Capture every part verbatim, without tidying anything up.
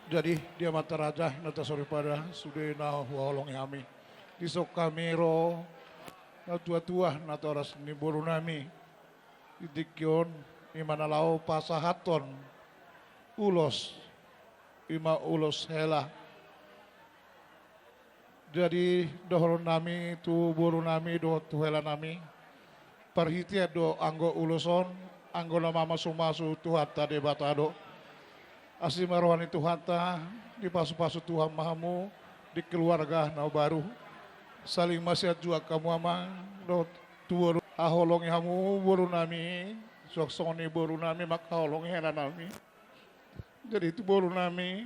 Jadi, di amanta raja, inanta soripada, sude na huhaholongi hami. Dison hami ro, natuatua, natoras ni borunami. Di tingki on, ima na laho pasahathon ulos, ima ulos hela. Jadi, dohononnami tu borunami dohot tu helanami, parhitean do anggo ulos on, anggo na mamasumasu Tuhanta Debata do. Asi ma roha ni Tuhanta, dipasupasu Tuhan ma hamu di keluarga na baru. Saling ma sehat juak hamu amang dohot tu boru, haholongi hamu borunami, suang songon i borunami mangkaholongi helanami. Jadi tu borunami,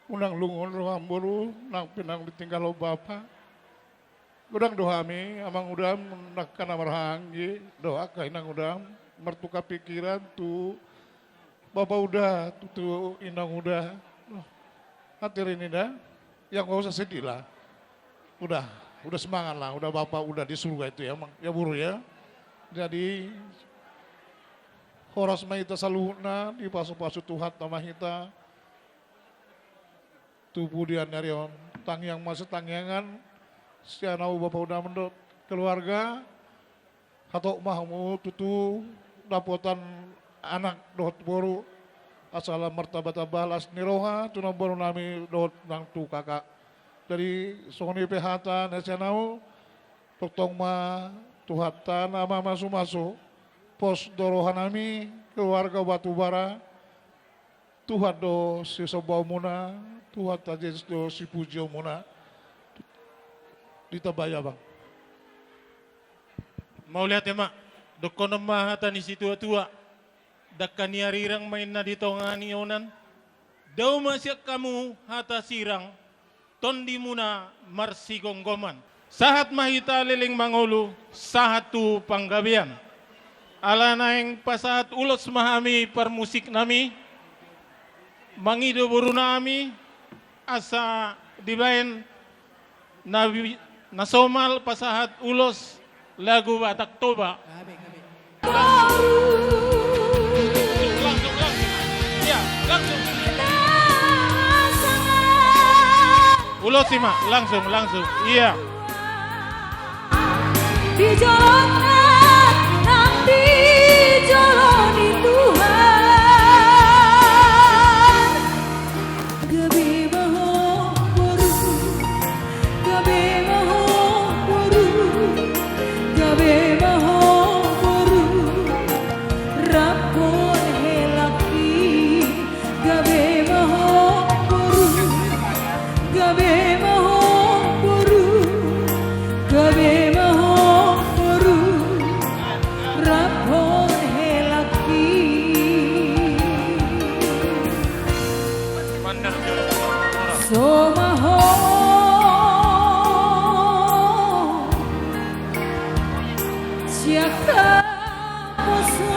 unang lungun roham boru, nang pe naung ditinggalhon bapa. Godang do hami, amang udam, angka na marhahaanggi, dohot angka inang udam, martukar pikiran tu bapa uda, tu, tu inang uda. Hatiha ninna, ya nggak usah sedih lah. Udah, udah semangat lah, udah bapa uda di surga itu ya, amang, ya boru ya. Jadi, horas ma hita saluhutna, dipasupasu Tuhanta ma hita. Tu pudian ni ari on, tangiang ma sitangiangan, sian ahu bapa uda dohot keluarga, hatop ma hamu tutu dapotan anak dohot boru, asa lam martambatamba las ni roha, tu namborunami dohot nang tu kaka. Jadi, songon i pe hata na sian ahu, tongtong ma Tuhanta na mamasumasu, pos do rohanami, keluarga Batubara, Tuhan do sisombaonmuna, Tuhanta Jesus do sipujionmuna. Ditambai abang. Mauliate ma, dohonon ma hata ni situatua, dangka ni arirang ma inna di tonga ni onan, dao ma sian hamu hata sirang, tondimuna marsigomgoman. Sahat ma hita leleng mangolu, sahat tu panggabean. Ala naeng pasahat ulos ma hami parmusiknami, mangido borunami, asa dibaen na bi-, na somal pasahat ulos lagu Batak Toba. Gabe, gabe. Langsung, langsung. Iya, langsung. Ulos i ma, langsung, langsung. Iya. Di jolona, nang di jolo ni Tuhan. Gabe ma ho boru, gabe ma ho boru, gabe ma ho boru, rap dohot helangki. Gabe ma ho boru, gabe ma ho boru, gabe ma ho boru, rap dohot helangki. So ma ho sian haposo,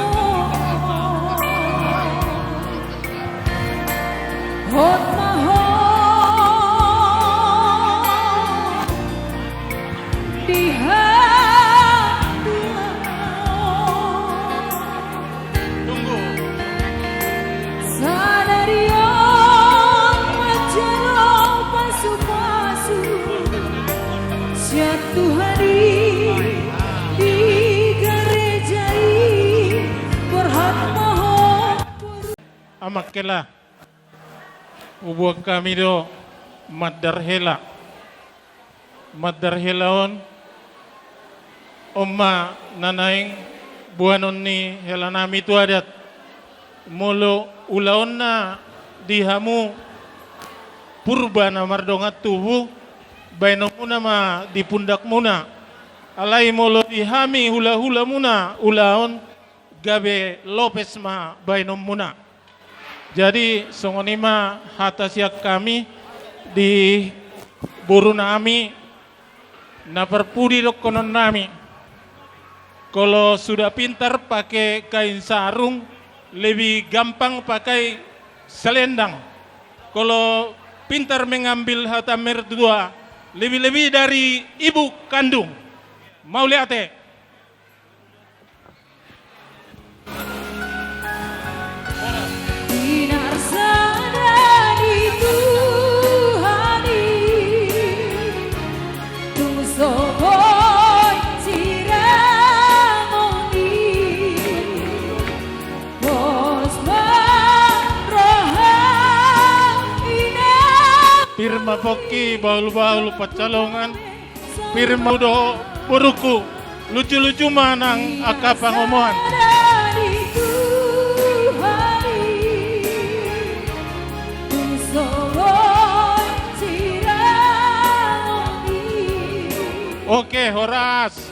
hot ma ho di hatuaon. Sadari on manjalo pasupasu sian Tuhan i di gareja i, borhat ma ho. Amang hela, huboan hami do mandar hela. Mandar hela on, on ma na naeng boanon ni helanami tu adat. Molo ulaonna di hamu Purba na mardongan tubu, baenonmuna ma di pundakmuna. Alai molo di hami hulahulamuna ulaon, gabe lopes ma baenonmuna. Jadi, songon i ma hata sian hami di borunami, na parpudi dohononnami. Kalau sudah pintar pakai kain sarung, lebih gampang pakai selendang. Kalau pintar mengambil harta mertua, lebih-lebih dari ibu kandung. Mauliate. Pinarsada di Pongki, bahul-bahul pansalongan, pir ma dohot borungku, luju-luju ma nang angka pangomoan. Oke, horas.